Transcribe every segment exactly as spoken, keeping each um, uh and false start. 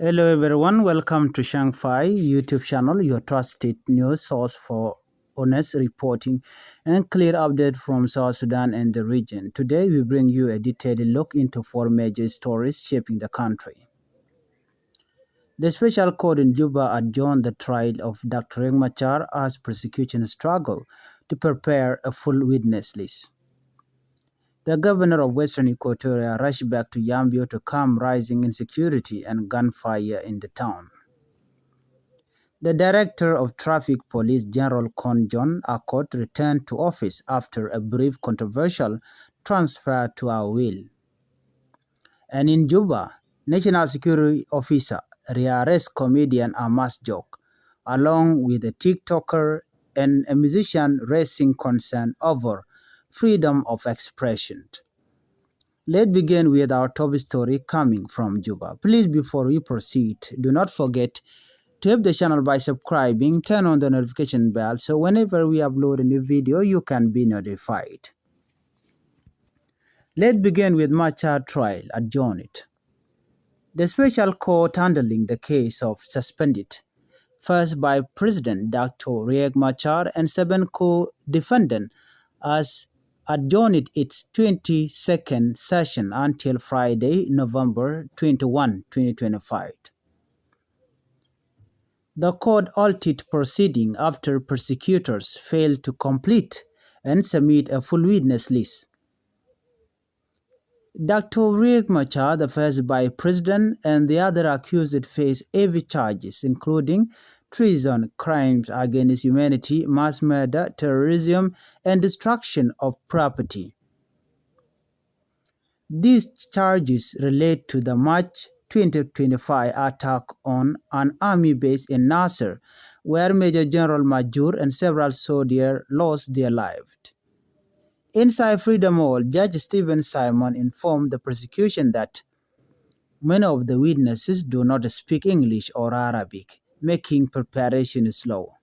Hello everyone, welcome to Shangfai YouTube channel, your trusted news source for honest reporting and clear update from South Sudan and the region. Today we bring you a detailed look into four major stories shaping the country. The special court in Juba adjourned the trial of Doctor Riek Machar as prosecution struggle to prepare a full witness list. The governor of Western Equatoria rushed back to Yambio to calm rising insecurity and gunfire in the town. The director of traffic police, General Kon John Akot, returned to office after a brief controversial transfer to Awil. And in Juba, national security officer rearrest comedian Amas Jok, along with a TikToker and a musician, raising concern over freedom of expression. Let's begin with our top story coming from Juba. Please, before we proceed, do not forget to help the channel by subscribing, turn on the notification bell, so whenever we upload a new video, you can be notified. Let's begin with Machar trial adjourned. The special court handling the case of suspended first Vice President Doctor Riek Machar and seven co-defendants has adjourned its twenty-second session until Friday, November twenty-one, twenty twenty-five. The court halted proceeding after prosecutors failed to complete and submit a full witness list. Doctor Riek Machar, the first Vice President, and the other accused face heavy charges, including treason, crimes against humanity, mass murder, terrorism, and destruction of property. These charges relate to the March twenty twenty-five attack on an army base in Nasser, where Major General Majur and several soldiers lost their lives. Inside Freedom Hall, Judge Stephen Simon informed the prosecution that many of the witnesses do not speak English or Arabic, making preparation slow.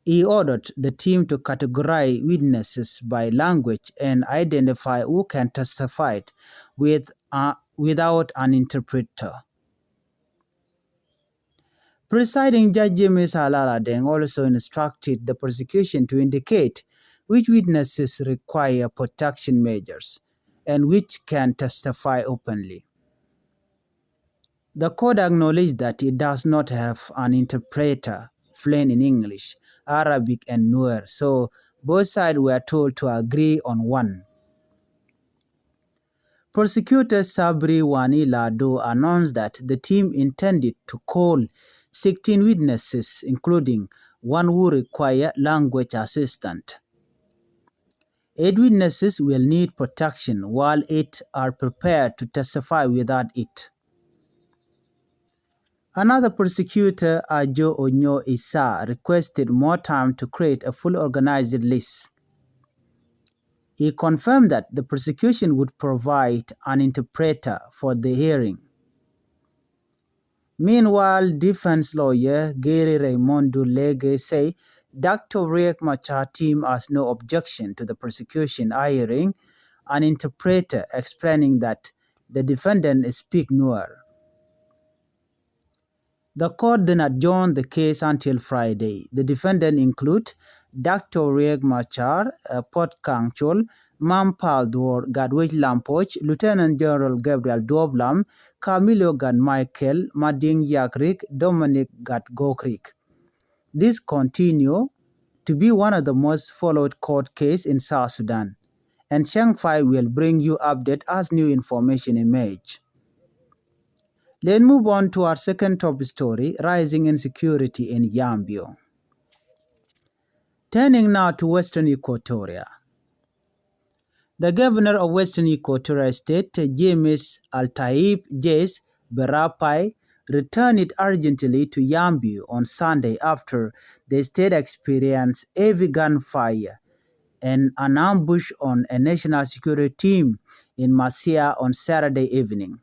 He ordered the team to categorize witnesses by language and identify who can testify with, uh, without an interpreter. Presiding Judge James Alala Deng also instructed the prosecution to indicate which witnesses require protection measures and which can testify openly. The court acknowledged that it does not have an interpreter fluent in English, Arabic, and Nuer, so both sides were told to agree on one. Prosecutor Sabri Wani Ladu announced that the team intended to call sixteen witnesses, including one who require language assistance. Eight witnesses will need protection, while eight are prepared to testify without it. Another prosecutor, Ajo Onyo Issa, requested more time to create a full organized list. He confirmed that the prosecution would provide an interpreter for the hearing. Meanwhile, defense lawyer Gary Raymond Dulege say Doctor Riek Machar team has no objection to the prosecution hiring an interpreter, explaining that the defendant speak Nuer. The court then adjourned the case until Friday. The defendant include Doctor Riek Machar, uh, Puot Kang Chol, Mam Pal Duor, Gatwech Lam Puoch, Lieutenant General Gabriel Duop Lam, Camilo Gat Michael, Mading Yak Riek, Dominic Gat Gok Riek. This continue to be one of the most followed court case in South Sudan, and Shangfai will bring you update as new information emerge. Let's move on to our second top story, rising insecurity in Yambio. Turning now to Western Equatoria. The governor of Western Equatoria State, James Al-Taib Jes Berapai, returned urgently to Yambio on Sunday after the state experienced heavy gunfire and an ambush on a national security team in Masia on Saturday evening.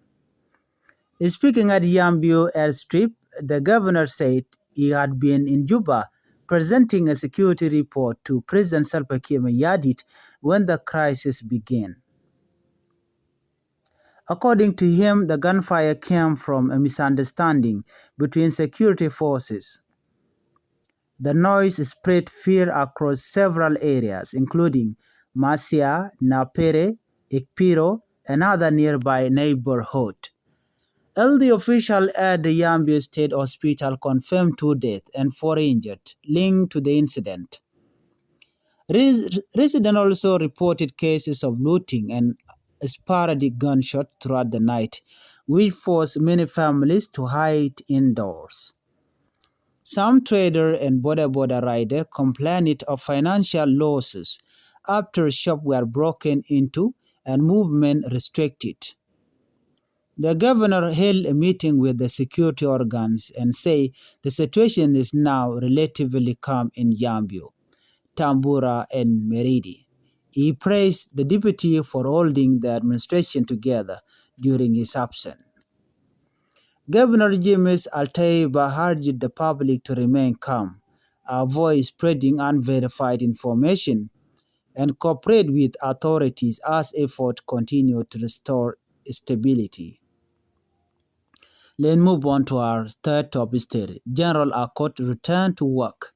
Speaking at Yambio airstrip, the governor said he had been in Juba presenting a security report to President Salva Kiir Mayardit when the crisis began. According to him, the gunfire came from a misunderstanding between security forces. The noise spread fear across several areas, including Masia, Napere, Ikpiro, and other nearby neighborhood. Health official at the Yambio State Hospital confirmed two deaths and four injured linked to the incident. Res-, residents also reported cases of looting and sporadic gunshot throughout the night, which forced many families to hide indoors. Some trader and boda boda rider complained of financial losses after shops were broken into and movement restricted. The governor held a meeting with the security organs and say the situation is now relatively calm in Yambio, Tambura, and Meridi. He praised the deputy for holding the administration together during his absence. Governor James Altaiba urged the public to remain calm, avoid spreading unverified information, and cooperate with authorities as effort continue to restore stability. Let's move on to our third top story. General Akot returned to work.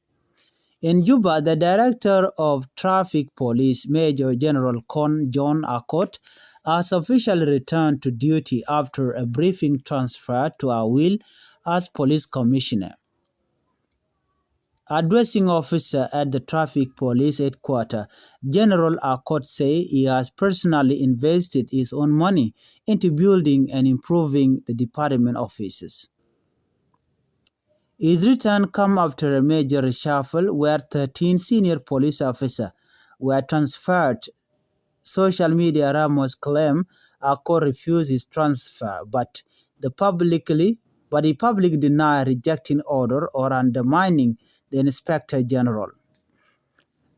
In Juba, the director of traffic police, Major General Con John Akot, has officially returned to duty after a briefing transfer to Awil as police commissioner. Addressing officer at the traffic police headquarter, General Akot say he has personally invested his own money into building and improving the department offices. His return come after a major reshuffle where thirteen senior police officers were transferred. Social media rumors claim Akot refused his transfer, but the publicly, but he publicly denied rejecting order or undermining the Inspector General.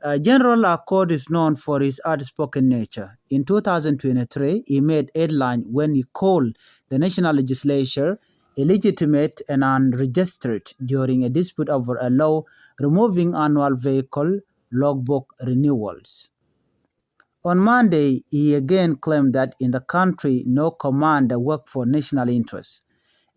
Uh, General Akot is known for his outspoken nature. In two thousand twenty-three, he made headline when he called the national legislature illegitimate and unregistered during a dispute over a law removing annual vehicle logbook renewals. On Monday, he again claimed that in the country, no commander work for national interests.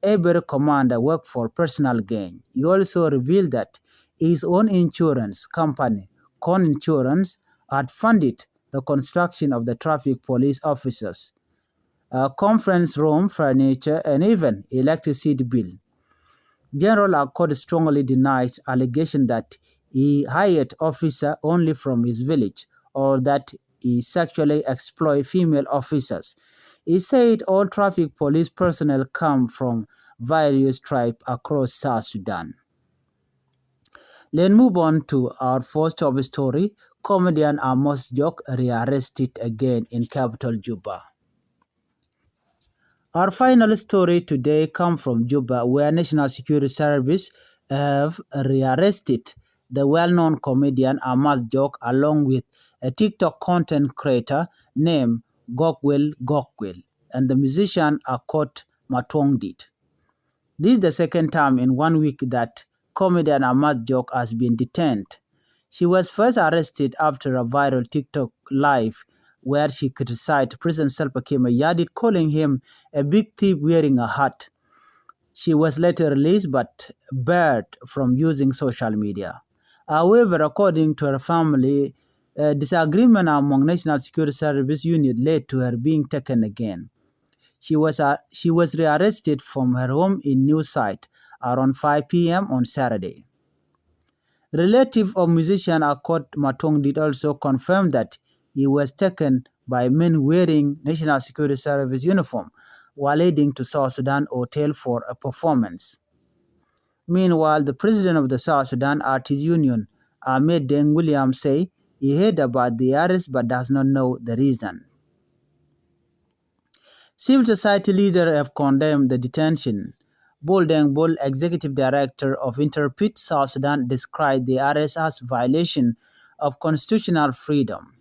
Every commander work for personal gain. He also revealed that his own insurance company, Con Insurance, had funded the construction of the traffic police officers, uh, conference room furniture, and even electricity bill. General Akot strongly denies allegation that he hired officer only from his village or that he sexually exploit female officers. He said all traffic police personnel come from various tribes across South Sudan. Let's move on to our first top story. Comedian Amos Jok rearrested again in capital Juba. Our final story today come from Juba, where National Security Service have rearrested the well-known comedian Amas Jok along with a TikTok content creator named Gokwel Gokwel and the musician Akot Matwongdit. This is the second time in one week that comedian Amas Jok has been detained. She was first arrested after a viral TikTok live where she criticized President Salva Kiir Mayardit, calling him a big thief wearing a hat. She was later released but barred from using social media. However, according to her family, a disagreement among National Security Service unit led to her being taken again. She was, uh, she was rearrested from her home in New Site around five p.m. on Saturday. Relative of musician Akot Matwongdit also confirmed that he was taken by men wearing National Security Service uniform while heading to South Sudan hotel for a performance. Meanwhile, the president of the South Sudan Artists Union, Ahmed Deng William, say he heard about the arrest but does not know the reason. Civil society leaders have condemned the detention. Bol Deng Bol, executive director of Interpret South Sudan, described the arrest as violation of constitutional freedom.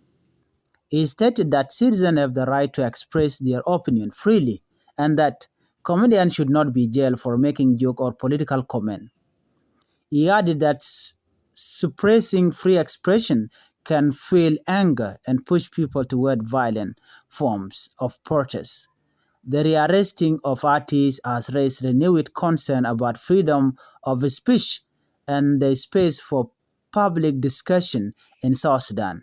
He stated that citizens have the right to express their opinion freely and that comedians should not be jailed for making joke or political comment. He added that s-, suppressing free expression can fuel anger and push people toward violent forms of protest. The rearresting of artists has raised renewed concern about freedom of speech and the space for public discussion in South Sudan.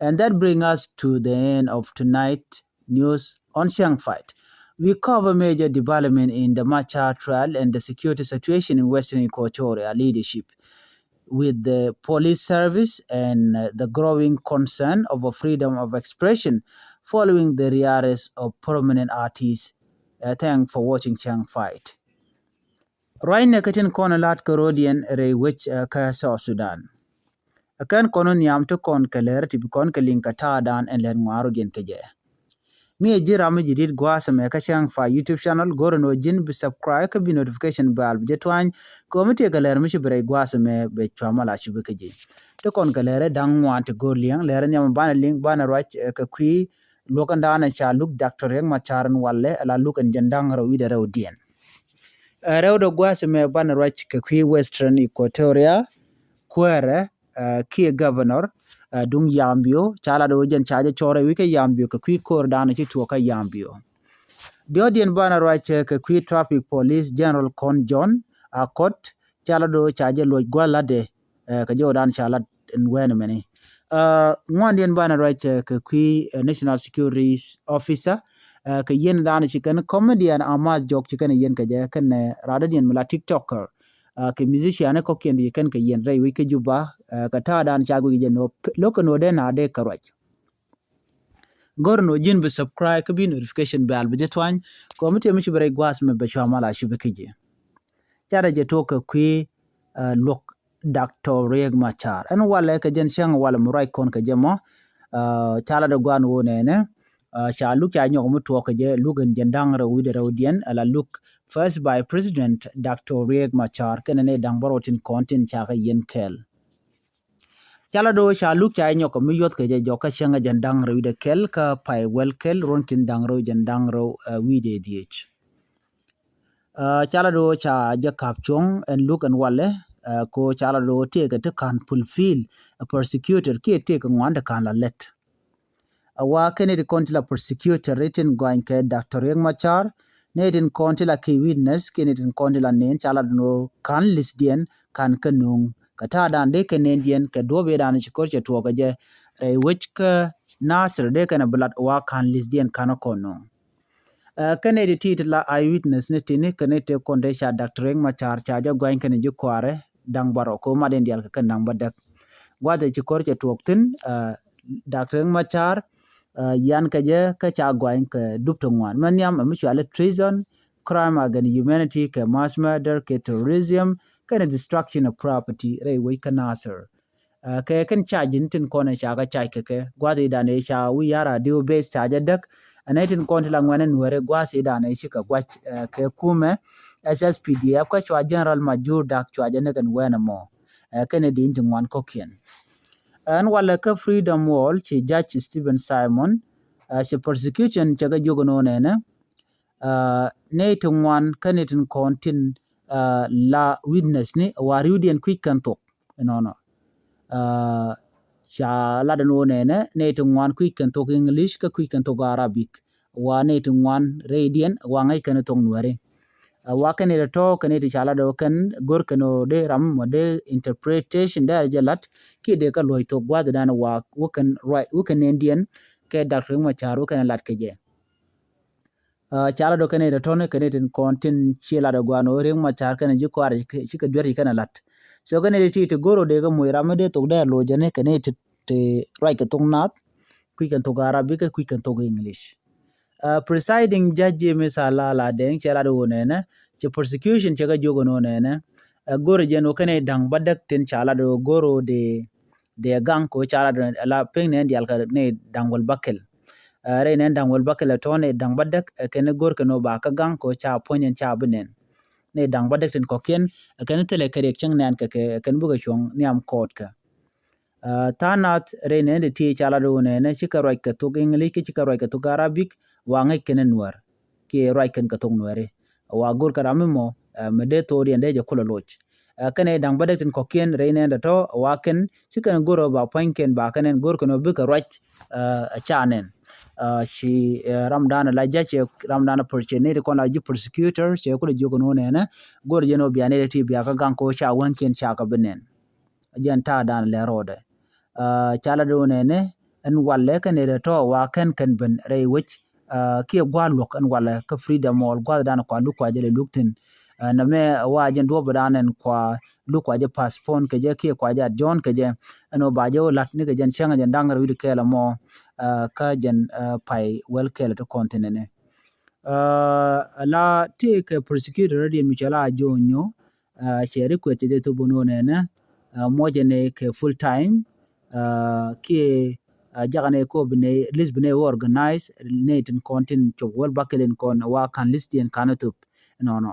And that brings us to the end of tonight news on Chiang Fight. We cover major development in the Machar trial and the security situation in Western Equatoria leadership, with the police service and, uh, the growing concern over freedom of expression following the rearrest of prominent artists. Uh, thank for watching Chiang Fight. Ruacnɛ kä tin kɔn lat kä rɔdiɛn rɛy wec, uh, kä South Sudan. Ɛ kɛn kɔn nhiam ti kɔn kɛ lɛr ti bi kɔn kɛ liŋ kɛ ta̱a̱dan ɛn lɛt ŋuan rɔdiɛn kɛ jɛ. Mi ɛ ji̱ ram mi ji̱ dit gua̱a̱th ɛmɛ kä Chiang Fight YouTube channel, go̱r ɛn ɣöö ji̱n bi subscribe kä bi notification bell bi jɛ tuany. Kɛ ɣöö mi tëëkɛ lɛr mi ci bi rɛy gua̱a̱th ɛmɛ bɛ cua mal a cupi kä ji̱. Ti kɔn kɛ lɛr ɛ da̱ŋ ŋuan ti go̱r liɛŋ, lɛr ɛ nhiam banɛ liŋ banɛ ruac, eh, kɛ kui̱ luɔ̱k ɛn da̱a̱n ɛ ca luk Doctor Riek Machar ɛn walɛ, ɛ la luk ɛn jɛn da̱ŋ rɛw wi̱cdɛ rɛwdiɛn. Eh, rɛwdɛ gua̱a̱th ɛmɛ banɛ ruac kɛ kui̱ Western Equatoria kuäärɛ, eh, kiɛ governor, eh, duŋ Yambio, ca lat ɣöö jɛn ca jɛ cɔɔr ɛ wi̱c kä Yambio kɛ kui̱ ko̱r da̱a̱n ci tuɔɔk kä Yambio. Diɔ̱ɔ̱diɛn banɛ ruac, eh, kɛ kui̱ traffic police General Kon John Akot, ca lat ɣöö ca jɛ luɔc gua̱l latdɛ, eh, kɛ jɔwdan ca lat ɛn wɛɛn mɛni. Eh, ŋuandiɛn banɛ ruac, eh, kɛ kui̱, eh, national security officer, eh, kɛ yɛn dan ci kɛn comedian Amas Jɔk ci kɛn yɛn kɛ jɛ kɛn, eh, radɔdiɛn mi la TikToker. Ah, kɛ musician kɔkiɛn ti kɛn kɛ yɛn rɛy wec kä Juba, ah, kɛ ta̱a̱ dan ca guic jɛ nɔ lo̱k kɛ nɔ dee na dee kɛ ruac. Go̱r nɔ ji̱n bi subscribe kä bi notification bell bi jɛ tuany. Kɔmi tëë mi ci bi rɛy gua̱a̱th mi bɛ cua mal a cupi kä ji̱. Carɛ jɛ tuɔk kɛ kui̱, ah, luɔk Doctor Riek Machar. Ɛn walɛ kɛ jɛn cäŋ walɛ mi ruac kɔn kɛ jɛ mɔ, ah, ca lat dee gua̱a̱n woo nɛnɛ, ah, ca luk ca nyɔk mi tuɔk kɛ jɛ luk ɛn jɛn da̱ŋ rɛw wi̱cdɛ rɛwdiɛn, ala luk First Vice President Doctor Riek Machar kɛnɛ ni da̱ŋ bärɔw tin kɔn tin ca kɛ yɛn kɛɛl. Ca lat dee ca luk ca nyɔk mi yuɔth kɛ jɛ jɔk kä cäŋ jɛn da̱ŋ rɛw wi̱cdɛ kɛl kä pay wɛl kɛl ruɔ̱n tin da̱ŋ rɛw jɛn da̱ŋ rɛw, ah, wi̱cdɛ dhiec. Ah, ca lat dee ca jɛ ka̱p cuɔ̱ŋ ɛn luk ɛn walɛ, ah, ko ca lat dee tëëkɛ ti ka̱n fulfill, ah, prosecutor kiɛ tëëkɛ ŋuan ti ka̱n la lɛt. A wa kɛn it kɔn ti la prosecutor itin gɔany kɛ Doctor Riek Machar, ni itin kɔn ti la key witness, kɛn itin kɔn ti la nen ca lat dee ka̱n list diɛn ka̱n kä nuŋ. Kɛ ta̱a̱ dan dee kɛ nen diɛn kɛ duɔ̱p idan ci ko̱r cɛ tuɔɔk kɛ jɛ rɛy wec kä Nasir dee kɛn a bi lat wa ka̱n list diɛn ka̱n kɔn nuŋ. Ɛ, kɛn ɛ ti ti la eye witness ni tini kɛn ɛ ti kɔn te ca Doctor Riek Machar ca jɛ gɔany kɛn ji̱ kɔaarɛ da̱ŋ bärɔw ko mat in dial kɛ kɛn da̱ŋ bädäk. Gua̱th ɛ ci ko̱r cɛ tuɔɔk thi̱n, ɛ, Doctor Riek Machar, ɛ, yan kɛ jɛ kä ca gɔany kɛ dup ti ŋuan. Mɛ nhiam ɛ mi cuali treason, crime against humanity, kɛ mass murder, kɛ terrorism, kɛn ɛ destruction of property rɛy wec kä Nasir. Ɛ, kɛ kɛn charge in tin kɔn ɛ ca kɛ charge kɛ kɛ gua̱th idan ɛ ca wi̱i̱ yar a diw base charge ɛ däk. Ɛn ɛ tin kɔn ti la ŋuɛn ɛ nuɛri gua̱th idan ɛ ci kɛ gua̱c, ɛ, kɛ kumɛ S S P D F kä cua General Majur Dak cua jɛ ni kɛn wɛn ɛmɔ. Ɛ, kɛn ɛ din ti ŋuan kɔkiɛn. Ɛn walɛ kä Freedom Wall ci Judge Stephen Simon, ɛ, ci prosecution cɛ kɛ jiök ɛn ɣöö nɛnɛ, ɛ, nɛy ti ŋuan kä nɛy tin kɔn tin, ɛ, la witness ni wa riwdiɛn kui̱c kɛn thok. Ɛnɔnɔ. Ɛ, ca lat ɛn ɣöö nɛnɛ nɛy ti ŋuan kui̱c kɛn thok English kä kui̱c kɛn thok Arabic. Wa nɛy ti ŋuan rɛydiɛn wa ŋäc kɛn thok Nuɛri. Ɛ, wa kɛn ɛ tɔ̱ kɛn ɛ ti ca lat ɣöö kɛn go̱r kɛn ɣöö dee ram mɔ dee interpretation dee jɛ lat kiɛ dee kä luɔ̱c thok gua̱thdan wa wä kɛn ruac wä kɛn nɛndiɛn kɛ Doctor Riek Machar wä kɛn lat kɛ jɛ. Ɛ, ca lat ɣöö kɛn ɛ tɔ̱ ni kɛn ɛ tin kɔn tin ci lat ɛ gua̱n ɣöö Riek Machar kɛn ji̱ kɔaarɛ ci kɛ duer ci kɛn lat. So kɛn ɛ ti ti go̱r ɣöö dee kä moc ram mi dee thok dee lo̱c jɛ ni kɛn ɛ ti ti ruac kɛ thok Naath, kui̱c kɛn thok Arabic, kui̱c kɛn thok English. Ɛ, presiding judge James Alala Deng cɛ lat ɣöö nɛnɛ, cɛ prosecution cɛ kɛ jiök ɛn ɣöö nɛnɛ, ɛ, go̱rɛ jɛn ɣöö kɛn ɛ da̱ŋ bädäk tin ca lat ɣöö go̱r ɣöö dee, dee gaŋ kɛ ɣöö ca lat ɣöö la piny nɛn diaal kɛ ni da̱ŋ wäl bäkɛl. Ɛ, rɛy nɛn da̱ŋ wäl bäkɛl ɛ tɔ̱ ni da̱ŋ bädäk, ɛ, kɛn go̱r kɛn ɣöö ba kä gaŋ kɛ ɣöö ca puɔ̱ny ɛn ca bi nɛn. Ni da̱ŋ bädäk tin kɔ̱kiɛn, ɛ, kɛn thilɛ kɛ riɛk cäŋ nɛn kɛ kɛ, ɛ, kɛn bikɛ cuɔ̱ŋ nhiam kɔɔtkɛ. Ɛ, tha̱a̱ŋ nath rɛy nɛn ti ti ca lat ɣöö nɛnɛ cikɛ ruac kɛ thok English kä cikɛ ruac kɛ thok Arabic wa ŋäc kɛn ɛ Nuäär kiɛ ruac kɛn kɛ thok Nuääri. Wa go̱r kɛ ram mi mɔ, ɛ, mi dee thok diɛn dee jɛ kulɛ loc. Ɛ, kɛnɛ da̱ŋ bädäk tin kɔ̱kiɛn rɛy nɛn tɔ̱tɔ̱ wa kɛn ci kɛn go̱r ɔ ba pua̱nykiɛn ba kɛn ɛn go̱r kɛn ɔ bikɛ ruac, ɛ, ɛ ca nɛn. Ɛ, ci, ɛ, ramdan la ja̱c ɛ ramdan a purchase ni ti kɔn la ji̱ prosecutor cɛ kulɛ jiök ni wä nɛnɛ go̱r jɛn ɔ bia ni ti bia kä gaŋ ko ca wäŋkiɛn ca kɛ bi nɛn. Jɛn ta̱a̱ dan lɛ rɔɔdɛ. Ɛ, ca la do̱n ɛnɛ ɛn walɛ kɛn ɛ rɛ tɔ̱ wa kɛn kɛn ben rɛy wec, ɛ, kiɛ gua̱a̱r luɔ̱k ɛn walɛ kä Freedom Hall gua̱a̱r dan kua luk kua jɛ lɛ luk thi̱n. Ɛ, nɛ mɛ wa jɛn duɔ̱p dan ɛn kua luk kua jɛ postpone kɛ jɛ kiɛ kua jɛ adjourn kɛ jɛ. Ɛn ɔ ba jɛ wä la̱t ni kɛ jɛn cäŋ jɛn da̱ŋ rɛw wi̱cdɛ kɛɛl ɛmɔ, ɛ, kä jɛn, ɛ, pay wäl kɛɛl ti kɔn thi̱n ɛnɛ. Ɛ, la tëë kɛ prosecutor rɛdiɛn mi cɔl a Ajo̱o̱ny Nyok, ɛ, cɛ request cɛ jɛ thop bun wä nɛnɛ, ɛ, muɔcɛ ni kɛ full time, ɛ, kiɛ, ɛ, jakä ni ko bi ni list bi ni organize ni tin kɔn tin cop wäl bakɛl in kɔn wa kan list diɛn kan thop. Nɔnɔ.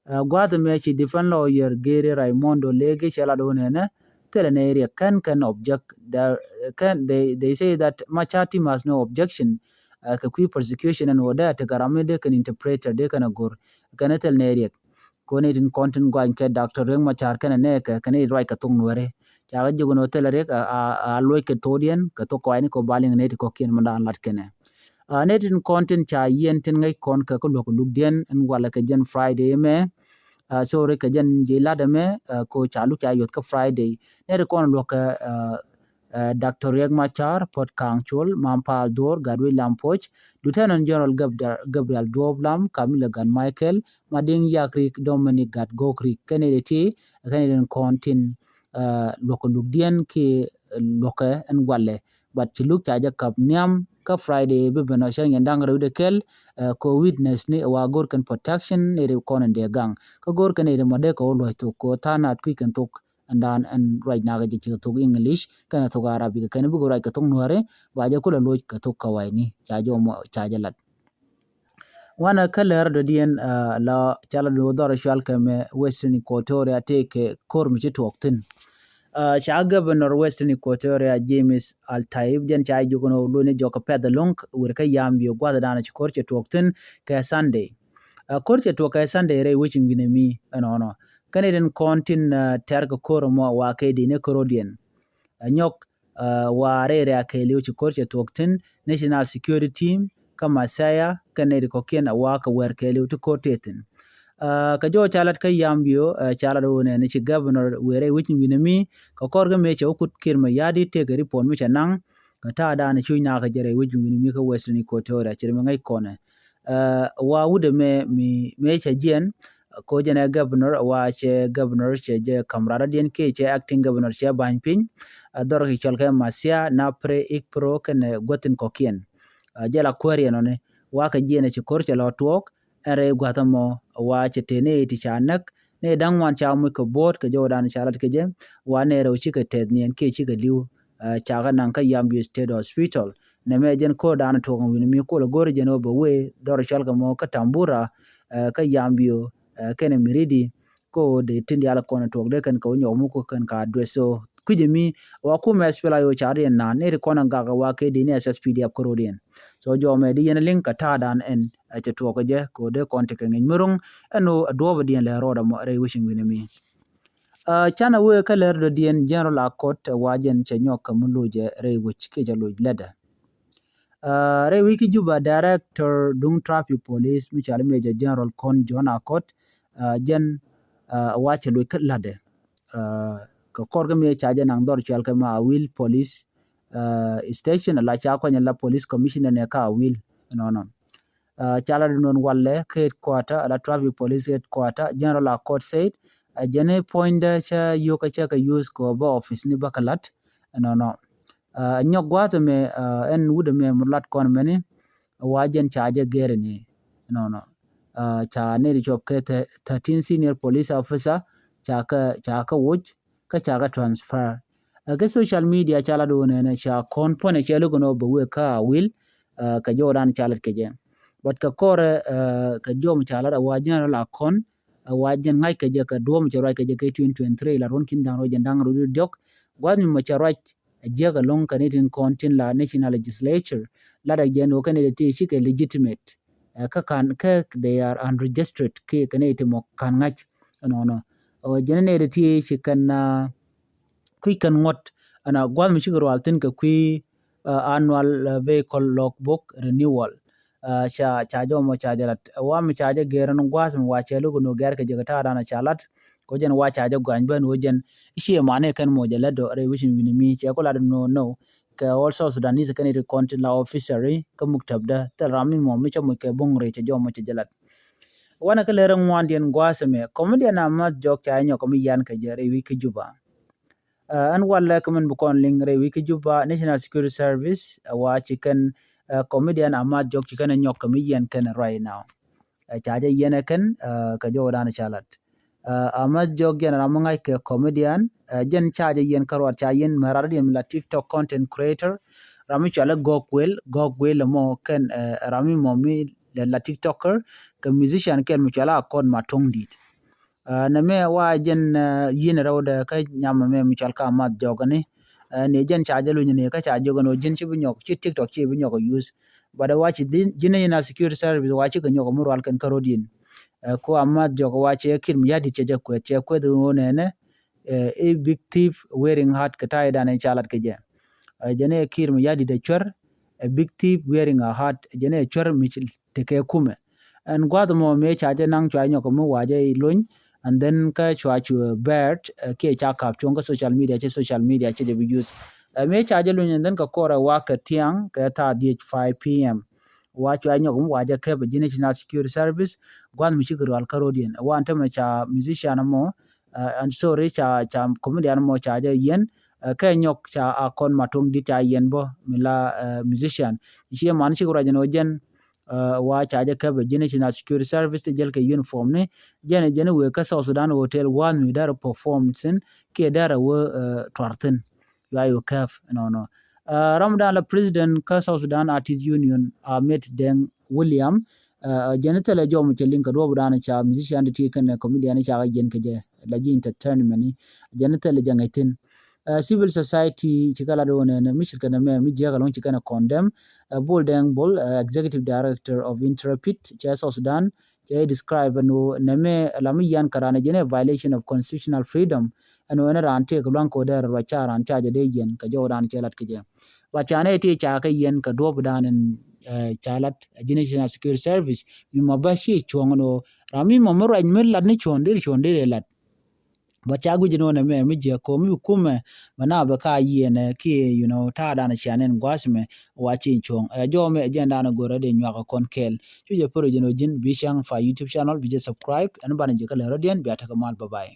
Ɛ, gua̱a̱th mɛ ci defense lawyer Gary Raimondo Lege cɛ la do̱n nɛnɛ thilɛ ni riɛk kɛn kɛn object. They, kɛn, they, they say that Machar team has no objection, ɛ, kɛ kui̱ prosecution ɛn wä dee a tekɛ ram ni dee kɛn interpreter dee kɛn a go̱r kɛn thil ni riɛk. Koni tin kɔn tin guany kɛ Doctor Riek Machar kɛn nɛ kɛ kɛn ruac kɛ thok nuɛri. Ca kɛ ji̱ kɛn thil riɛk a, a, a luɔc kɛ thokdiɛn kɛ thok kɔaini kɔ baliŋ ni ti kɔkiɛn mɛ daan lat kɛnɛ. Ɛ, ni tin kɔn tin ca yɛn tin ŋäc kɔn kɛ kä luɔk lukdiɛn ɛn walɛ kɛ jɛn Friday mɛ. Ɛ, sorry, kɛ jɛn ji̱ lat ɛmɛ, ɛ, ko ca luk ca yuɔth kä Friday. Ni ti kɔn luɔk kɛ, ɛ, ɛ, Doctor Riek Machar, Puot Kaŋ Col, Mam Paal Dhuor, Gatwec Lam Puɔc, Lieutenant General Gabda-, Gabriel Duop Lam, Camilla Gat Michael, Madiŋ Yak Rik, Dominic Gat Gok Rik, kɛn ɛ ti, kɛn ɛ ti kɔn tin, ɛ, luɔk lukdiɛn ki luɔkɛ ɛn walɛ. But ci luk ca jɛ kap nhiam kä Friday bi ben ɔ cäŋ yɛn da̱ŋ rɛw de kɛl, ɛ, ko witness ni wa go̱r kɛn protection ni ri kɔn in dee gaŋ. Kä go̱r kɛn ni ri mɔ dee kɛ wä luɔc thok ko tha̱a̱ŋ naat kui̱ kɛn thok ɛn daan ɛn ruac nakä jɛ ci kɛ thok English kɛnɛ thok Arabic kɛnɛ bikɛ ruac kɛ thok Nuäri ba jɛ kulɛ loc kɛ thok Kawaini ca jɛ mɔ ca jɛ lat. Wanɛ kä lɛr dɔ̱diɛn, ɛ, la ca la duŋ dhɔr cual kɛ mɛ Western Equatoria tëë kɛ ko̱r mi ci tuɔɔk thi̱n. Ɛ, ca Governor Western Equatoria James Al-Taib jɛn ca jiök ni lo̱ni jɔk kɛ pɛth ɛlɔ̱ŋ wër kä Yambio gua̱th dan ci ko̱r cɛ tuɔɔk thi̱n kɛ Sunday. Ɛ, ko̱r cɛ tuɔɔk kɛ Sunday rɛy wec in wi̱nɛ mi ɛnɔnɔ. Kɛn itin kɔn tin, ɛ, tɛr kɛ ko̱r ɛmɔ wa kɛ dini kärodiɛn. Ɛ, nyɔk, ɛ, wa rɛy rɛy a kɛɛliw ci ko̱r cɛ tuɔɔk thi̱n, National Security Team, kä Masaya, kɛn nɛy ti kɔ̱kiɛn a wa kɛ wɛr kɛɛliw ti ko̱r tëë thi̱n. Ɛ, kɛ jɔw ca lat kä Yambio, ɛ, ca lat wä nɛn ci Governor wëë rɛy wec in wi̱nɛ mi, kɛ kɔr kä mëë cɛ wä kut Kiir Mayardit tëëkɛ report mi cɛ naŋ, kɛ ta̱a̱ da̱a̱n cuc nakä jɛ rɛy wec in wi̱nɛ mi kä Western Equatoria, ci ri mi ŋäc kɔnɛ. Ɛ, wa wut ɛmɛ mi, mëë cɛ jiɛn, ko jɛn ɛ governor, wa cɛ governor cɛ jɛ ka̱m rat rɔ̱diɛn kiɛ cɛ acting governor cɛ ba̱ny piny. Ɛ, dhɔr ki cɔl kɛ Masia, Napre, Ikpro kɛnɛ guäthin kɔ̱kiɛn. Ɛ, jɛ la kuäär yɛn ɔni wa kɛ jiɛn ɛ ci ko̱r cɛ lɔ tuɔɔk ɛn rɛy gua̱th ɛmɔ wa cɛ tëë ni ti ca näk ni da̱ŋ ŋuan ca muc kɛ bo̱o̱t kɛ jɔwdan ca lat kɛ jɛ wa ni rɛw cikɛ tɛth niɛn kiɛ cikɛ li̱w. Ɛ, ca kɛ naŋ kä Yambio State Hospital. Nɛmɛ jɛn ko̱r da̱a̱n tuɔk wi̱n mi kol go̱r jɛn wä bɛ wee dhɔr cɔal kɛ mɔ kä Tambura, ɛ, kä Yambio, ɛ, kɛnɛ Miridi, ko dee tin diaal kɔn tuɔk dee kɛn kɛ wä nyɔk muk kɛn ka address. So kui̱c mi wa kumɛ S P L A I O ca riɛn naan ni ri kɔn gak wa kɛ di ni S S P D F kärodiɛn. So jɔmɛ di yɛn liŋ kɛ ta̱a̱ da̱a̱n ɛn, ɛ, cɛ tuɔk kɛ jɛ ko dee kɔn ti kɛ ŋi̱c mi ro̱ŋ ɛn wä duɔ̱ɔ̱p diɛn lɛ rɔɔdɛ mɔ rɛy wecin wi̱n mi. Ɛ, canɛ wee kä lɛr dɔ̱diɛn General Akot, ɛ, wa jɛn cɛ nyɔk kɛ mi lo̱cɛ rɛy wec kiɛ cɛ loc lätdɛ. Ɛ, rɛy wec kä Juba, Director duŋ Traffic Police mi cɔal Major General Kon John Akot, ɛ, jɛn, ɛ, wa cɛ loc kä lätdɛ. Ɛ, kɛ kɔr kä mi ca jɛ naŋ dhɔr cual kɛ ma Awil Police, ɛ, Station, la ca kuany la Police Commissioner nɛ kä Awil, nɔnɔ. Ɛ, ca la di nɔn walɛ kä headquarter, la Traffic Police headquarter, General Akot said, ɛ, jɛn i̱ puɔ̱nydɛ cä yio̱kä cä kɛ use kɛ bä office ni bä kɛ la̱t, nɔnɔ. Ɛ, nyɔk gua̱a̱th ɛmɛ, ɛ, ɛn wut ɛmɛ mur lat kɔn mɛni, wa jɛn ca jɛ gɛr ni, nɔnɔ. Ɛ, ca ni di cuɔp kɛ thir-, thirteen senior police officer, ca kɛ, ca kɛ woc, kä ca kɛ transfer. Ɛ, kɛ social media ca lat wä nɛnɛ ca kɔn puɔ̱nɛ cɛ luk nɔ bɛ wee kä Awil, ɛ, kɛ jɔwdan ca lat kɛ jɛ. But kɛ kɔrɛ, ɛ, kɛ jɔm ca lat a wa General Akon, ɛ, wa jɛn ŋa̱c kɛ jɛ kɛ duɔ̱ɔ̱m cɛ ruac kɛ jɛ kɛ twenty twenty-three la ruɔ̱n kin da̱ŋ rɔ jɛn da̱ŋ rɔ diɔ̱k. Gua̱th mi mɔ cɛ ruac, ɛ, jiäk ɛlɔ̱ŋ kɛ ni tin kɔn tin la National Legislature. Lat ɛ jɛn wä kɛ ni ti cikɛ legitimate. Ɛ, kä kan, kä they are unregistered, kɛ, kɛ ni ti mɔ kan ŋa̱c, nɔnɔ. Ɔ jɛn nɛy ti ti ci kɛn kui̱ kɛn ŋuɔ̱t ɛn a gua̱th mi cikɛ rual thi̱n kɛ kui̱ annual vehicle logbook renewal. Ca ca jɔmɔ ca jɛ lat wa mi ca jɛ gɛr ɛn gua̱th mi wa cɛ luk ni wä gɛr kɛ jɛ kɛ ta̱a̱ dan ca lat. Kɛ jɛn wa ca jɛ gɔany bän wä jɛn i̱ ciɛ mani kɛn mɔ jɛ lät dɔ rɛy wi̱cin wi̱ni mi cɛ ku lat no no. Kɛ all South Sudanese kɛn iti consular officer kä muktab dä thil ram mi mɔ mi cɛ muc kɛ buŋ rɛy cɛ jɔmɔ cɛ jɛ lat. Wanɛ kä lɛr ŋuandiɛn gua̱a̱th ɛmɛ comedian Amath Jɔk ca nyɔk mi yan kɛ jɛ rɛy wi̱c kä Juba. Ɛn walɛ kɛ min bi kɔn liŋ rɛy wi̱c kä Juba National Security Service ɛ wa ci kɛn comedian Amath Jɔk ci kɛn ɛ nyɔk kɛ mi yɛn kɛn right now. Ɛ ca jɛ yɛn ɛ kɛn kɛ jɔwdan ca lat. Amath Jɔk jɛn ram mi ŋa̱c kɛ comedian jɛn ca jɛ yɛn kä ruat ca yɛn mɛ rat diɛn mi la TikTok content creator. Ram mi cualɛ Gɔk Wel, Gɔk Wel ɛmɔ kɛn ram mi mɔ mi lɛ la TikToker kɛ musician kɛn mi cualɛ Akɔn Matuŋ Dit. Nɛmɛ wa jɛn yi̱n rɛwdɛ kä nyamɛ mɛ mi cual kä Amath Jɔk ni. Ni jɛn ca jɛ luny ni kä ca jɔk ni ji̱n ci bi nyɔk ci TikTok ci bi nyɔk use. But wa ci ji̱n ni na security service wa ci kɛ nyɔk mi rual kɛn kä road in. Ku Amath Jɔk wa cɛ kir mi yadit cɛ jɛ kuɛth cɛ kuɛth wä nɛnɛ. I̱ big thief wearing hat kɛ ta̱a̱ i̱ dan i̱ ca lat kɛ jɛ. Jɛn i̱ kir mi yadit ɛ cuɛr. A big thief wearing a hat jɛn i̱ cuɛr mi tekɛ kumɛ. Ɛn gua̱th mɔ mëë ca jɛ naŋ cua nyɔk mi wa jɛ i̱ lony. And then kä cua cu bɛɛt kiɛ ca kap cuɔ̱ŋ kä social media ci social media ci jɛ bi use. Mëë ca jɛ lony and then kɛ kɔrɛ wa kɛ thiaŋ kɛ thaa dhiec five p m. Wa cua nyɔk mi wa jɛ kɛp ji̱n i̱ ci na security service gua̱th mi cikɛ rual kä road in. Wa ɛn tämɛ ca musician mɔ and sorry ca ca comedian mɔ ca jɛ yɛn. Kɛ nyɔk ca Akɔn Matuŋ Dit ca yɛn bä mi la musician. Ci man cik ruac ni wä jɛn wa ca jɛ kɛp ji̱n ci na security service ti jɛl kɛ uniform ni jɛn jɛn wëë kä South Sudan hotel gua̱a̱th mi dɛr perform thi̱n kiɛ dɛr wä tuar thi̱n. Yua yua kɛp nɔnɔ. Ram dan la president kä South Sudan Artist Union Ahmed Deng William. Jɛn thilɛ jɔm cɛ liŋ kɛ duɔp dan ca musician ti kɛn comedian ca kɛ jɛn kɛ jɛ la ji̱ entertainment ni. Jɛn thilɛ jɛ ŋɛc thi̱n. Civil society ci kɛ lat wä nɛnɛ mi cirkɛ nɛmɛ mi jiäk alɔŋ ci kɛn condemn. Bol Deng Bol, executive director of Intrepid cɛ South Sudan cɛ describe ɛn wä nɛmɛ la mi yian kɛ ran jɛn violation of constitutional freedom. Ɛn wä ɛn ran tëëk luaŋ kɛ wä dɛr ruac ca ran ca jɛ dee yiɛn kɛ jɔw dan cɛ lat kɛ jɛ. But ca nɛ ti ca kɛ yiɛn kɛ duɔp dan ɛn ca lat ji̱n ci na security service mi ma bä ci cuɔ̱ŋ ɛn wä ram mi ma mi ruac mi lat ni cuɔ̱ŋ dir cuɔ̱ŋ dir lat. But ca guic ni wä nɛ mɛ mi jiɛ ko̱ mi bi kumɛ mɛ na bɛ ka yiɛnɛ kiɛ you know ta̱a̱ dan cian in gua̱a̱th mɛ wa ci in cuɔ̱ŋ. Ɛ jɔw mɛ ɛ jɛn dan in go̱rɛ dee nyuak ɛ kɔn kɛɛl. Cu jɛ pär ji̱n wä ji̱n bi cäŋ fa YouTube channel bi jɛ subscribe ɛn banɛ jiɛ kä lɛ rɔ̱diɛn bia tekɛ mal, bye bye.